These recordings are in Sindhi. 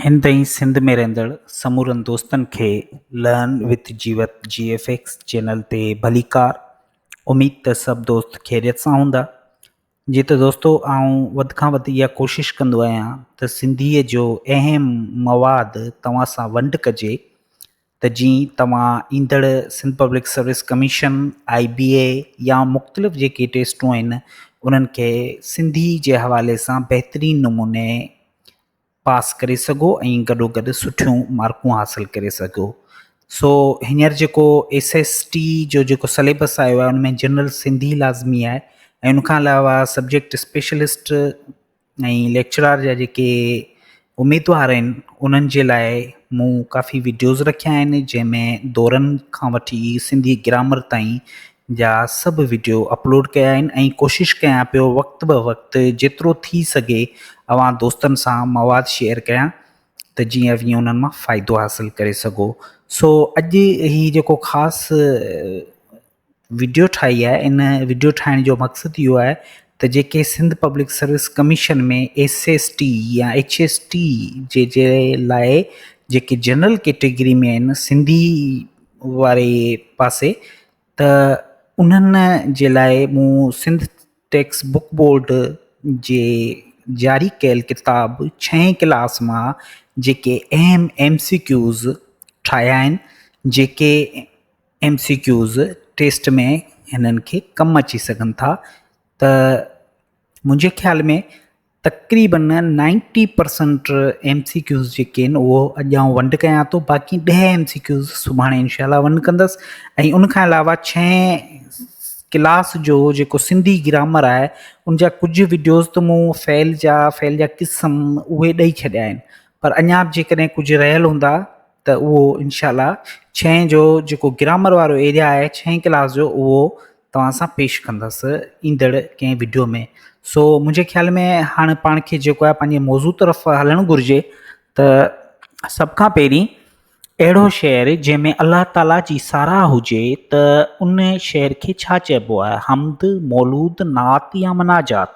هند ۽ سنڌ ۾ رهندڙ سمورن دوستن کي learn with Jeewat G F X channel تي ڀليڪار. اميد ته سڀ دوست خيريت سان هوندا. جي ته دوستو آئون وڌ کان وڌ اها ڪوشش ڪندو آهيان ته سنڌيء جو اهم مواد توهان سان ونڊ ڪجي ته جيئن توهان ايندڙ Sindh public service commission, I B A يا مختلف جيڪي ٽيسٽون آهن انهن کي سنڌي جي حوالي سان بهترين نموني پاس ڪري سگهو ۽ گڏو گڏ سٺيون مارڪون حاصل ڪري سگهو. سو هينئر جيڪو ايس ايس ٽي جو جيڪو سليبس آيو آهي ان ۾ جنرل سنڌي لازمي آهي ۽ ان کان علاوه سبجيڪٽ اسپيشلسٽ ۽ ليڪچرار جا جيڪي اميدوار آهن انهن جي لاء مون ڪافي وڊيوز رکيا آهن جنهن ۾ دورن کان وٺي سنڌي گرامر تائين جا سڀ وڊيو اپلوڊ ڪيا آهن ۽ ڪوشش ڪيان پيو وقت به وقت جيترو ٿي سگهي اوهان دوستن سان مواد شيئر ڪيان ته جيئن اوهين انهن مان فائدو حاصل ڪري سگهو سو اڄ هي جيڪو خاص وڊيو ٺاهي آهي ان وڊيو ٺاهڻ جو مقصد اهو آهي ته جيڪي Sindh public service commission ۾ S S T يا ايڇ ايس ٽي جي جي لاء جيڪي جنرل ڪيٽيگري ۾ آهن سنڌي واري پاسي ته انهن جي لاء مون سنڌ ٽيڪسٽ بڪ بورڊ جي جاري ڪيل ڪتاب ڇهين ڪلاس مان جيڪي اهم ايم سي ڪيوز ٺاهيا آهن جيڪي ايم سي ڪيوز ٽيسٽ ۾ هنن کي ڪم اچي سگهن ٿا ته منهنجي خيال ۾ تقريبن ninety percent M C Qs جيڪي آهن اهو اڄ آئون ونڊ ڪيان ٿو باقي ڏهه ايم سي ڪيوز سڀاڻي انشاء الله ونڊ ڪندس ۽ ان کان علاوه ڇهين ڪلاس جو جيڪو سنڌي گرامر آهي ان جا ڪجهه وڊيوز ته مون فعل جا فعل جا قسم اهي ڏئي ڇڏيا آهن پر اڃا به جيڪڏهن ڪجهه رهيل هوندا ته اهو انشاء الله ڇهين جو جيڪو گرامر وارو ايريا آهي ڇهين ڪلاس جو اهو توهان سان پيش ڪندس ايندڙ ڪنهن وڊيو ۾ سو منهنجي خيال ۾ هاڻي پاڻ کي جيڪو آهي پنهنجي موضوع طرف هلڻ گهرجي ته سڀ کان پهرين اهڙو شعر جنهن ۾ الله تعاليٰ جي ساراهه هجي ته ان شعر کي ڇا چئبو آهي حمد مولود نعت يا مناجات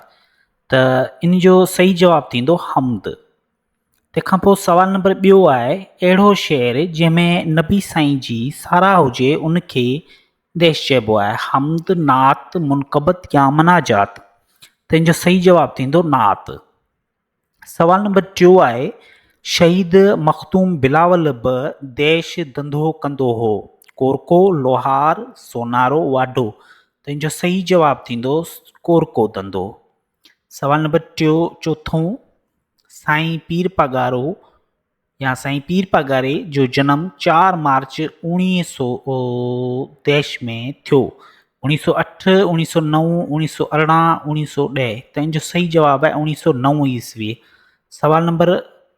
ته ان جو صحيح جواب ٿيندو حمد تنهن کان پوء سوال نمبر ٻيو آهي اهڙو شعر جنهن ۾ نبي سائين جي ساراهه هجي ان کي ديش چئبو آهي حمد، نعت، منقبت يا مناجات؟ ته ان جو صحيح جواب ٿيندو نعت. سوال نمبر ٽيو آهي شهيد مخدوم بلاول به ديش ڌنڌو ڪندو هو ڪورڪو، لوهار، سونارو، واڍو؟ ته ان جو صحيح جواب ٿيندو ڪورڪو ڌنڌو. سوال نمبر ٽيو چوٿون سائين پير پاڳارو يا سائين پير پاڳاري جو جنم چار مارچ اوڻيهه سو ديش ۾ ٿيو اوڻيهه سو اٺ اوڻيهه سو نو اوڻيهه سو ارڙهن اوڻيهه سو ڏهه ته ان جو صحيح جواب آهي اوڻيهه سو نو عيسوي سوال نمبر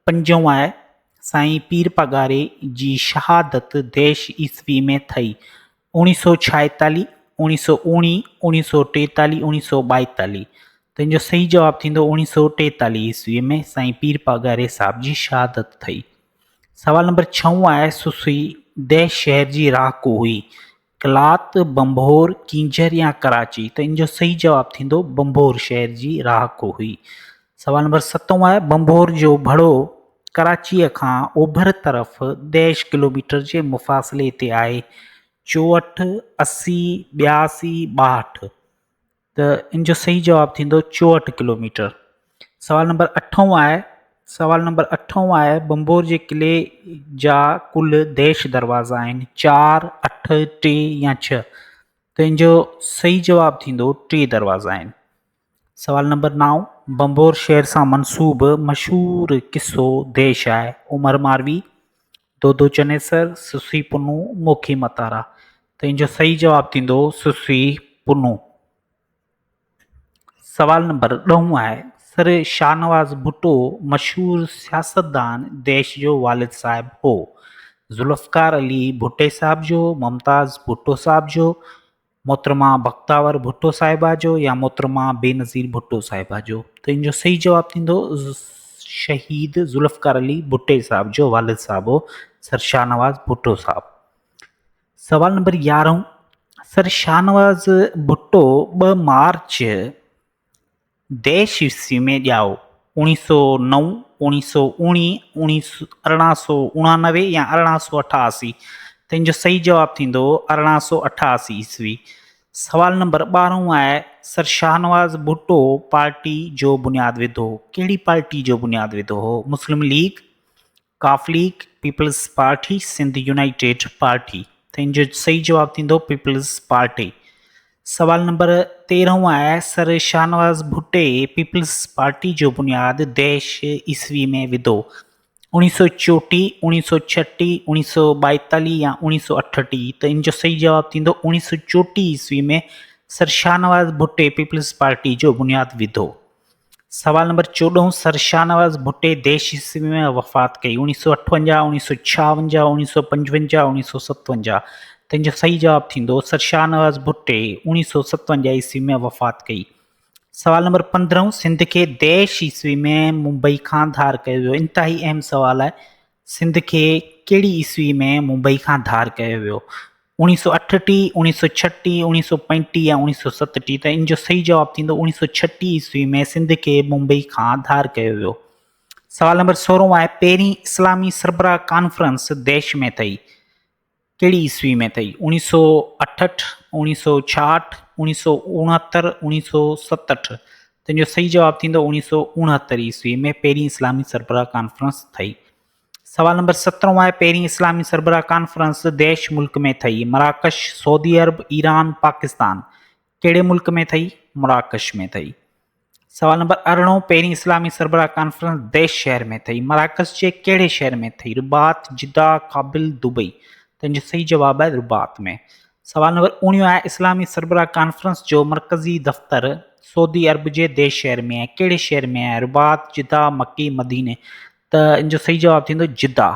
پنجون آهي سائين پير پاڳاري جي شهادت ديش عيسوي ۾ ٿئي اوڻيهه سو ڇائيتاليهه، اوڻيهه سو اوڻيهه، اوڻيهه سو ٽيتاليهه، اوڻيهه سو ٻائيتاليهه. ته ان جو صحيح جواب ٿيندو اوڻيهه سو ٽيتاليهه عيسويء ۾ سائين پير پاڳاري صاحب جي شهادت ٿئي. سوال نمبر ڇهون آهي سسئي ديش شهر جي رهاڪو هئي. قلات، ڀنڀور، ڪينجهر يا ڪراچي؟ ته ان جو صحيح جواب ٿيندو ڀنڀور شهر جي رهاڪو هئي. سوال نمبر ستون آهي ڀنڀور جو ڀڙو ڪراچيء کان اوڀر طرف ديش ڪلوميٽر جي مفاصلي تي آهي، 64، 80، 82، 62. ته ان جو صحيح جواب ٿيندو 64 ڪلوميٽر. سوال نمبر اٺون آهي سوال نمبر اٺون آهي ڀنڀور جي قلعي جا ڪل ديش دروازا آهن، چار، اٺ، ٽي يا ڇهه. ته ان جو صحيح جواب ٿيندو ٽي دروازا آهن. سوال نمبر نائون، ڀنڀور شهر سان منسوب مشهور قصو ديش آهي، عمر ماروي، دودو چنيسر، سسئي پنهون، موکي متارا. ته ان جو صحيح جواب ٿيندو سسئي پنهون. سوال نمبر ڏهون آهي، سر شاهنواز ڀٽو مشهور سياستدان ديش جو والد صاحب هو. ذوالفقار علي ڀٽي صاحب جو، ممتاز ڀٽو صاحب جو، محترمه بختاور ڀٽو صاحبه جو يا محترمه بينظير ڀٽو صاحبه جو؟ ته ان جو صحيح جواب ٿيندو شهيد ذوالفقار علي ڀٽي صاحب جو والد صاحب هو سر شاهنواز ڀٽو صاحب. سوال نمبر يارهون سر شاهنواز ڀٽو ٻه مارچ ديش عيسوي ۾ ڄائو، اوڻيهه سو نو، اوڻيهه سؤ اوڻيهه، 1899 يا 1888؟ ته ان جو صحيح جواب ٿيندو 1888 عيسوي. سوال نمبر ٻارهون آهي، سر شاهنواز ڀٽو پارٽي جو بنياد وڌو. ڪهڙي پارٽي جو بنياد وڌو هو؟ مسلم ليگ، قاف league, peoples party, Sindh united party. ته ان جو صحيح جواب ٿيندو پيپلز پارٽي. سوال نمبر تيرهون آهي، سر شاهنواز ڀٽي پيپلز پارٽي جو بنياد ديش عيسوي ۾ وڌو. اوڻيهه سؤ چوٽيهه، اوڻيهه سؤ ڇٽيهه، اوڻيهه سؤ ٻائيتاليهه يا اوڻيهه سؤ اٺٽيهه؟ ته ان جو صحيح جواب ٿيندو اوڻيهه سؤ چوٽيهه عيسوي ۾ سر شاهنواز ڀٽي پيپلز پارٽي جو بنياد وڌو. سوال نمبر چوڏهون سر شاهنواز ڀٽي ديش عيسوي ۾ وفات ڪئي، اوڻيهه سؤ اٺونجاهه، اوڻيهه سؤ ڇاونجاهه، اوڻيهه سؤ پنجونجاهه، اوڻيهه سؤ ستونجاهه؟ ته ان جو صحيح جواب ٿيندو سر شاهنواز ڀٽي اوڻيهه سؤ ستونجاهه عيسوي ۾ وفات ڪئي. سوال نمبر پندرهون سنڌ کي ديش عيسوي ۾ ممبئي کان ڌار ڪيو ويو. انتهائي اهم سوال آهي. سنڌ کي ڪهڙي عيسوي ۾ ممبئي کان ڌار ڪيو ويو؟ اوڻيهه سؤ اٺٽيهه، اوڻيهه سؤ ڇٽيهه، اوڻيهه سؤ پنجٽيهه يا اوڻيهه سؤ ستٽيهه؟ ته ان جو صحيح جواب ٿيندو اوڻيهه سؤ ڇٽيهه عيسوي ۾ سنڌ کي ممبئي کان ڌار ڪيو ويو. سوال نمبر سورهون آهي پهرين اسلامي سربراهه ڪانفرنس ديش ۾ ٿي. ڪهڙي عيسوي ۾ ٿي؟ اوڻيهه سؤ اٺهٺ، اوڻيهه سؤ ڇاهٺ، اوڻيهه سؤ اڻهتر، اوڻيهه سؤ ستهٺ. تنهن جو صحيح جواب ٿيندو اوڻيهه سؤ اڻهتر عيسوي ۾ پهرين اسلامي سربراهه ڪانفرنس ٿي. سوال نمبر سترهون آهي پهرين اسلامي سربراهه ڪانفرنس ديش ملڪ ۾ ٿي؟ مراڪش، سعودي عرب، ايران، پاڪستان. ڪهڙي ملڪ ۾ ٿي؟ مراڪش ۾ ٿي. سوال نمبر ارڙهون پهرين اسلامي سربراهه ڪانفرنس ديش شهر ۾ ٿي. مراڪش جي ڪهڙي شهر ۾ ٿي؟ رباط، جده، ڪابل، دبئي. تنهن جو صحيح جواب آهي رباط ۾. سوال نمبر اوڻيهون آهي اسلامي سربراهه ڪانفرنس جو مرڪزي دفتر سعودي عرب جي ديش شهر ۾ آهي. ڪهڙي شهر ۾ آهي؟ رباط، جده، مڪي، مديني. ته ان جو صحيح جواب ٿيندو جده.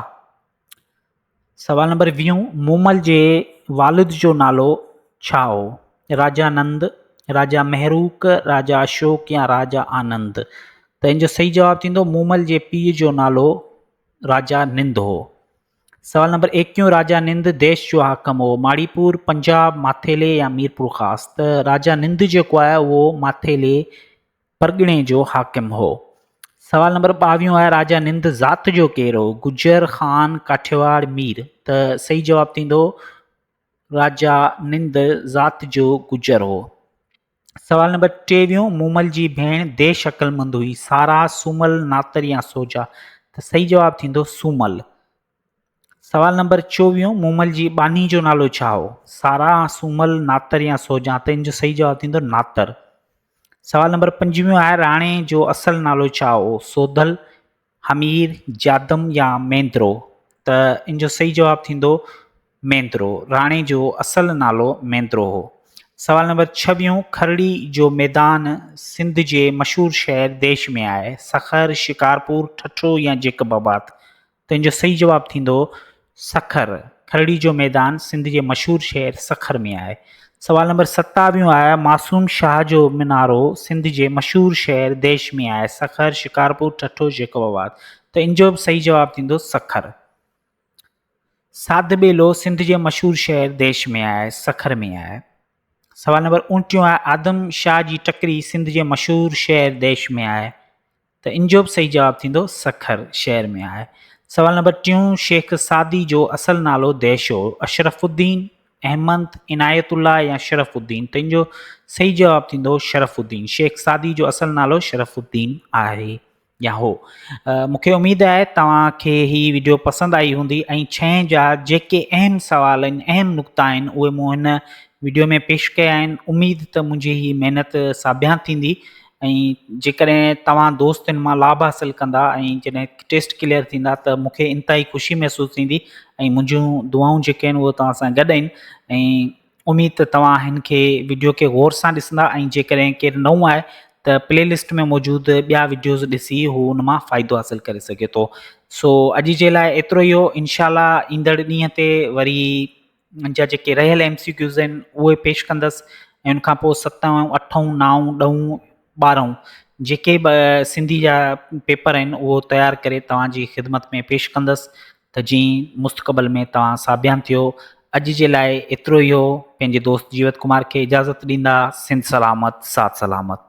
سوال نمبر ويهون مومل جي والد جو نالو ڇا هو؟ راجا نند، راجا مهروڪ، راجا اشوڪ يا راجا آنند؟ ته ان جو صحيح جواب ٿيندو مومل جي پيء جو نالو راجا نند هو. سوال نمبر ايڪيهون راجا نند ديش جو حاڪم هو، ماڙيپور، پنجاب، ماٿيلي يا ميرپورخاص؟ ته راجا نند جيڪو آهي اهو ماٿيلي پرڳڻي جو حاڪم هو. سوال نمبر ٻاويهون آهي راجا نند ذات جو ڪير هو؟ گجر، خان، ڪاٺيواڙ، مير. ته صحيح جواب ٿيندو راجا نند ذات جو گجر هو. سوال نمبر ٽيويهون مومل جي ڀيڻ ديش عقلمند هئي، سارا، سومل، ناتر يا سوجا؟ ته صحيح جواب ٿيندو سومل. سوال نمبر چوويهون مومل جي ٻانهي جو نالو ڇا هو؟ سارا، سومل، ناتر يا سوجان؟ ته ان جو صحيح جواب ٿيندو ناتر. سوال نمبر پنجويهون آهي راڻي جو اصل نالو ڇا هو؟ سوڌل، حمير، جادم يا ميندرو؟ ته ان جو صحيح جواب ٿيندو ميندرو. راڻي جو اصل نالو ميندرو هو. سوال نمبر ڇويهون کرڙي جو ميدان سنڌ جي مشهور شهر ديش ۾ آهي، سکر، شڪارپور، ٺٽو يا جيڪب آباد؟ تنهن جو صحيح جواب ٿيندو سکر. کرڙي جو ميدان سنڌ جي مشهور شهر سکر ۾ آهي. سوال نمبر ستاويهون آهي معصوم شاهه جو منارو سنڌ جي مشهور شهر ديش ۾ آهي، سکر، شڪارپور، ٺٽو، جيڪب آباد. ته ان جو به صحيح جواب ٿيندو سکر. ساڌ ٻيلو سنڌ جي مشهور شهر ديش ۾ آهي، سکر ۾ آهي. سوال نمبر اوڻٽيهون آهي آدم شاهه جي ٽڪري سنڌ جي مشهور شهر ديش ۾ آهي. ته ان جو به صحيح جواب ٿيندو سکر شهر ۾ آهي. سوال نمبر ٽيون شيخ سعدي جو اصل نالو ديش هو، اشرف الدين، احمد، عنايت الله يا شرف الدين؟ ته ان جو صحيح جواب ٿيندو شرف الدين. شيخ سعدي جو اصل نالو شرف الدين آهي يا هو. مون کي اميد آهي توهان کي هي وڊيو پسند آئي هوندي ۽ ڇهين جا جيڪي اهم سوال آهن اهم نقطا آهن اهي مون هن وڊيو ۾ پيش ڪيا آهن. اميد ته منهنجي هي محنت ساڀيان ٿيندي ۽ جيڪڏهن توهان دوست ان مان لاڀ حاصل ڪندا ۽ جڏهن ٽيسٽ ڪليئر ٿيندا ته مون کي انتهائي خوشي محسوس ٿيندي ۽ منهنجون دعائون جيڪي آهن اهي توهان سان گڏ آهن ۽ اميد ته توهان هن کي وڊيو کي غور سان ڏسندا ۽ جيڪڏهن ڪير نئون آهي ته پلي لسٽ ۾ موجود ٻيا وڊيوز ڏسي هو ان مان فائدو حاصل ڪري سگهي ٿو سو اڄ جي لاء ايترو ئي هو انشاء الله ايندڙ ڏينهن تي وري جا جيڪي رهيل ايم سي ڪيوز آهن اهي پيش ڪندس ۽ ان کان پوء ستون اٺون نائون ڏهون ٻارهون جيڪي به سنڌي جا پيپر آهن اهو تيار ڪري توهان جي خدمت ۾ پيش ڪندس ته جيئن مستقبل ۾ توهان ساڀيان ٿيو اڄ جي لاء ايترو ئي هو پنهنجي دوست جيوت ڪمار کي اجازت ڏيندا سنڌ سلامت ساٿ سلامت.